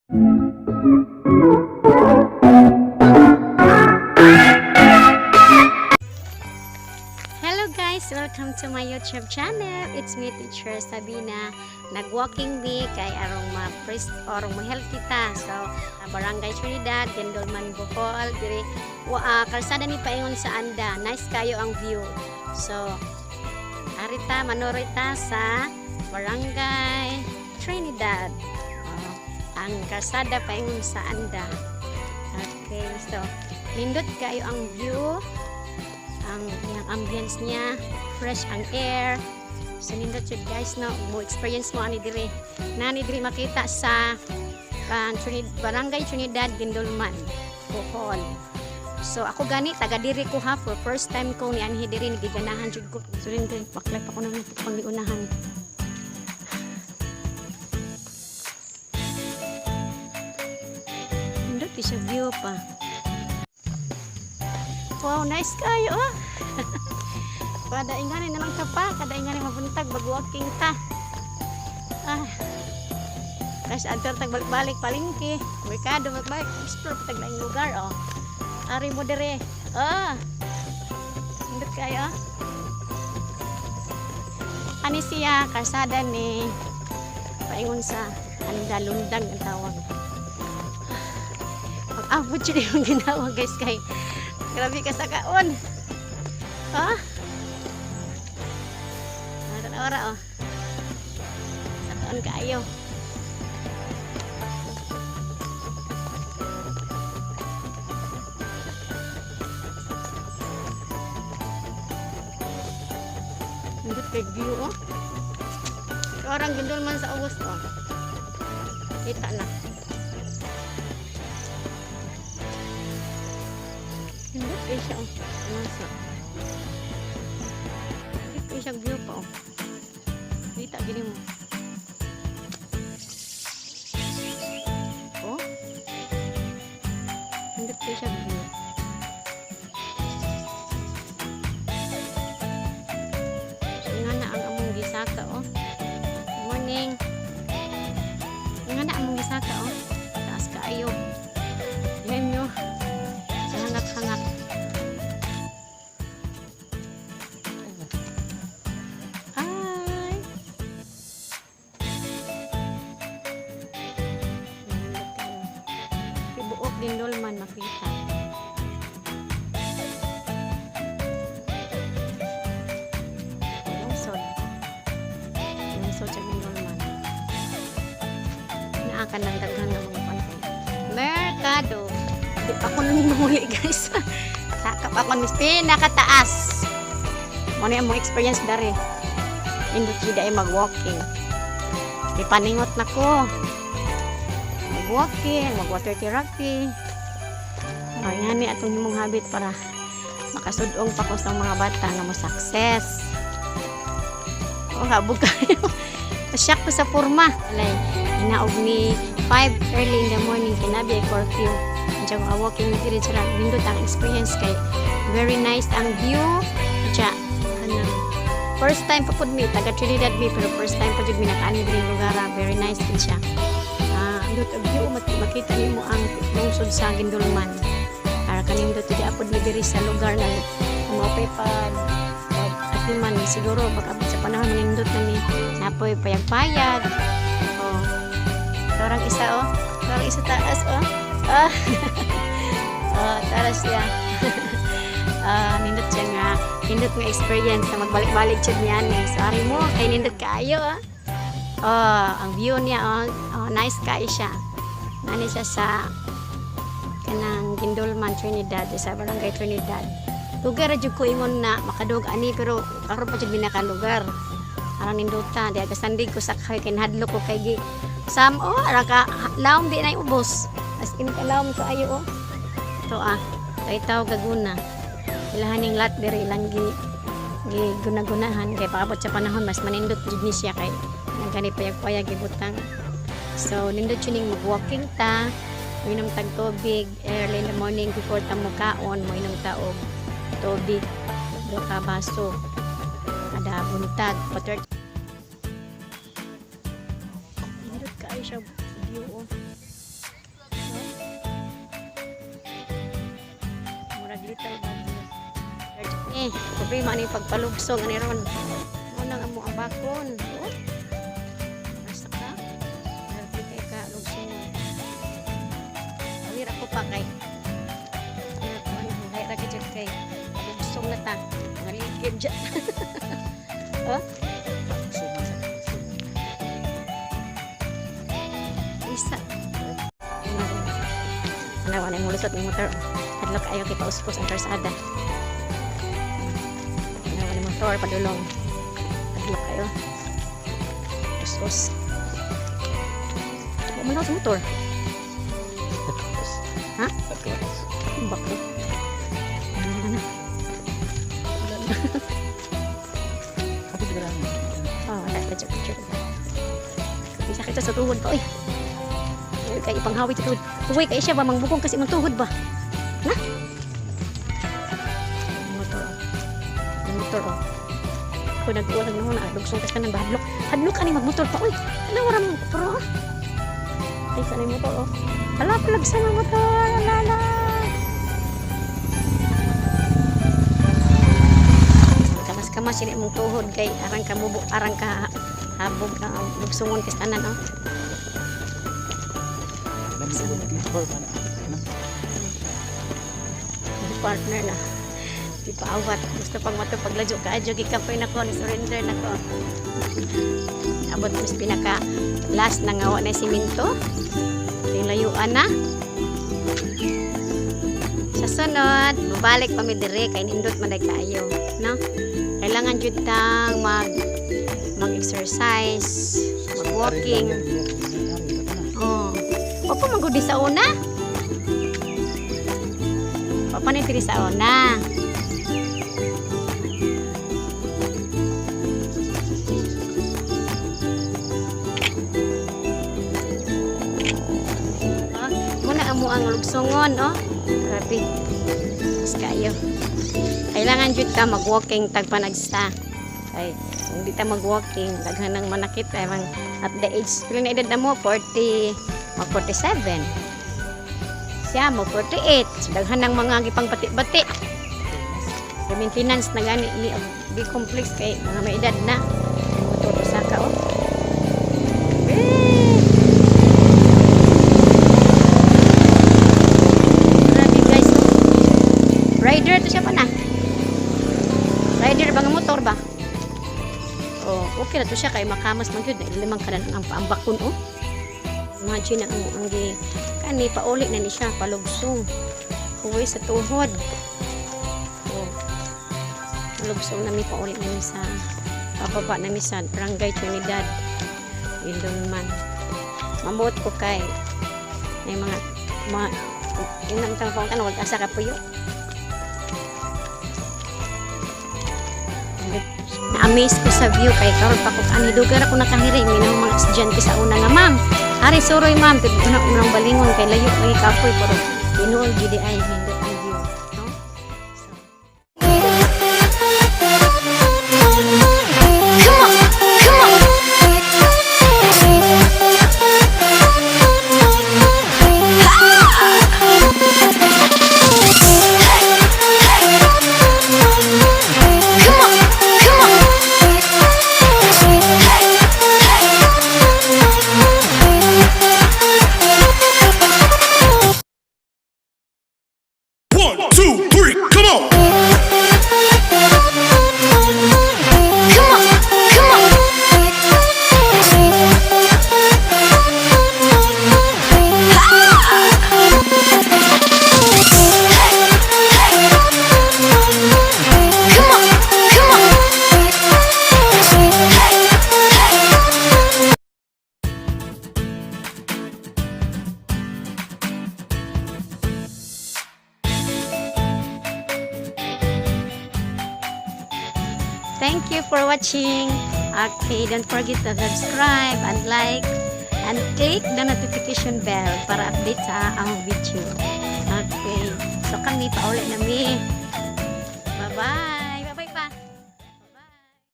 Hello guys! Welcome to my YouTube channel. It's me, Teacher Sabina. Nag-walking mi kay arong ma-press arong ma-healthy ta. So, Barangay Trinidad, Guindulman, Bohol, diri wa kalsada ni paingon sa Anda. Nice kayo ang view. So, arita manuroy ta sa Barangay Trinidad. Oh, ang kalsada paingon sa Anda. Okay, so nindot kayo ang view, ang iyang ambience niya, fresh ang air. So nindot jud guys, no, mo experience mo ani diri. Nani diri makita sa Barangay Trinidad, Guindulman, Bohol. So ako gani taga diri ko ha, for first time ko ni anhi diri, giganahan jud ko. So rin diri paklay pa ko nang pang unahan. Nindot siya view pa. Wow, nice kayo ah. Kada ingani na lang ta pa, kada ingani mabuntag mag-walking ta. Ah. Guys, adto tag balik-balik palengke, merkado, balik explore pa tag laing lugar oh. Ari mo dire. Ah. Nindot kayo ah. Ani siya kalsada ni paingon sa Andalundag ang tawag. Pag-abot yun yung ginawa guys, kay grabe ka sa kaon. Ah? Ah, tanaw oh. Sa kaon kaayo. Nindot kay view oh. Orang Guindulman sa ubos oh. Kita na. Nindot kay siya oh. Nasa. Nindot kay siya view pa oh. Kita gini mo. Oh. Nindot kay siya view. So, nga na ang among gisaka oh. Good morning. Nga na among gisaka oh. Taas kaayo. Yan nyo. Sa hangak-hangak. Ay. Nindot kayo. Tibuok Guindulman makita. Lungsod. Lungsod sa Guindulman. Naa ka ng daghan ng mga pantay. Merkado. Di pa ko nang muli guys. Saka pa ako mis pinakataas. Mo na among experience dare. Indot jud ay mag-walking. Di paningot na ko. Mag-walking, mag-water therapy. Ay, nga ni atong himong habit para makasudong pa ko sa mga bata nga mo success. Oh, habog kayo. Shock ko sa forma. Alay, hinaog ni 5 early in the morning, kinabi ay curfew. Diyan ko walking diri sa nindot ang experience kay very nice ang view. Diya, kanang first time pa pud mi, taga Trinidad mi, pero first time pa jud mi nakaani diri lugar ah. Very nice din siya. Ah, nindot ang view, makita nimo ang lungsod sa Guindulman. Para kanindot di apod mi diri sa lugar nga maupay pag atiman siguro pag abot sa panahon manindot na ni napoy payag-payag. Oh. Parang isa oh. Parang isa taas oh. Ah. Oh, tara siya. Ah, nindot siya nga nindot nga experience na magbalik-balik siya niya ni. So ari mo kay nindot kaayo ah. Oh, ang view niya oh, oh nice kaayo siya. Nani siya sa kanang Guindulman, Trinidad, sa Barangay Trinidad. Lugar ra jud ko ingon na makadug ani, pero karon pa jud mi nakalugar. Aron nindota, di aga sandig ko sa kay nahadlok ko kay gi sam oh ara ka lawom di na ubos. As in kalawom kaayo oh. Ito ah, kay taw gaguna. Ilahan ning lot diri, ilang gi gi guna-gunahan kay paabot sa panahon mas manindot jud ni siya kay nang gani payag-payag gibutang. So nindot yun ning mag-walking ta, moinom tag tubig early in the morning before ta mokaon, moinom ta og tubig do ka baso kada buntag, water. Nindot kaayo siya view oh. Eh, problema ni pagpalugsong ani ron. Mao nang amo ang bakon. Oh. Asa ka? Grabe kay ka lugsong. Awir ako pa kay. Ay, ra kay kay lugsong na ta. Ngalikid dyan. Oh? Suman sa suman. Isa. Ano, wala yung lusot ng motor. Hadlok ayo kay pauspos ang karsada. Ano, wala motor padulong. Hadlok ayo. Uspos. Wa man sa motor. Ha? Atlas. Bako. Ano, ano? Kapit ka lang. Oh, wala pa joke joke. Di sakit sa tuhod pa oy. Ay, kay ipanghawit sa tuhod. Uy, kay siya ba mangbukong kasi imong tuhod ba? Na? Ang motor, oh. Ang motor, oh. Ko nag-ulag na na lugsong kas kanang bahadlok. Hadlok ani magmotor pa oy. Ala wala mo pero ah. Ay sa motor, oh. Ala palagsan ang motor. Ala ala. Kamas-kamas sila imong tuhod kay arang ka mubo, arang ka habog ka lugsungon kas tanan, oh. Before man. Ano? Partner na. Di pa awat. Gusto pang mato pagladyo ka adyo gikapoy na ko, ni surrender na ko. Abot mas pinaka last na nga wa na siminto. Yung layuan na. Sa sunod, babalik pa mi dire kay nindot man day kaayo, no? Kailangan jud tang mag-exercise, mag-walking. Oh. Opo, magudi sa una. Papa ni diri sa una. Ah, muna amo ang lugsongon, oh. Grabe. Mas kayo. Kailangan jud ka mag-walking tagpanagsa. Ay, kung di ta mag-walking, daghan ng manakit ay mang at the age, pila na edad na mo? 40, mag 47. Siya mo 48. So, daghan ng mga gipang bati-bati. Sa maintenance na gani ni og B complex kay mga may edad na. Motor usa ka, oh. Eh! Grabe, guys, oh. Rider to siya pa na. Rider ba nga motor ba? Oh, okay na to siya kay makamas man gyud na limang kanan ang paambakon, oh. Imagine ang gi kani pauli na ni siya palugsong. Huway sa tuhod. Oh. Lugsong na mi, pauli na mi sa pababa na mi sa Barangay Trinidad. Guindulman. Mamuot ko kay may mga inang tawag kan wag asa ka puyo. Na-amaze ko sa view kay karon pa ko ani dugar ako nakahiri minaw mga estudyante sa una nga, "Ma'am, ari suroy, ma'am," pero una unang balingon kay layo lagi kapoy, pero tinuod gid ay nindot ang view, no? So, Come on, come on. Come on, come on. Hey, hey. One, two, three, come on! Come on, come on. Come on, come on. Hey, hey. Thank you for watching. Okay, don't forget to subscribe and like and click the notification bell para update sa among video. Okay. So kami pauli na mi. Bye-bye.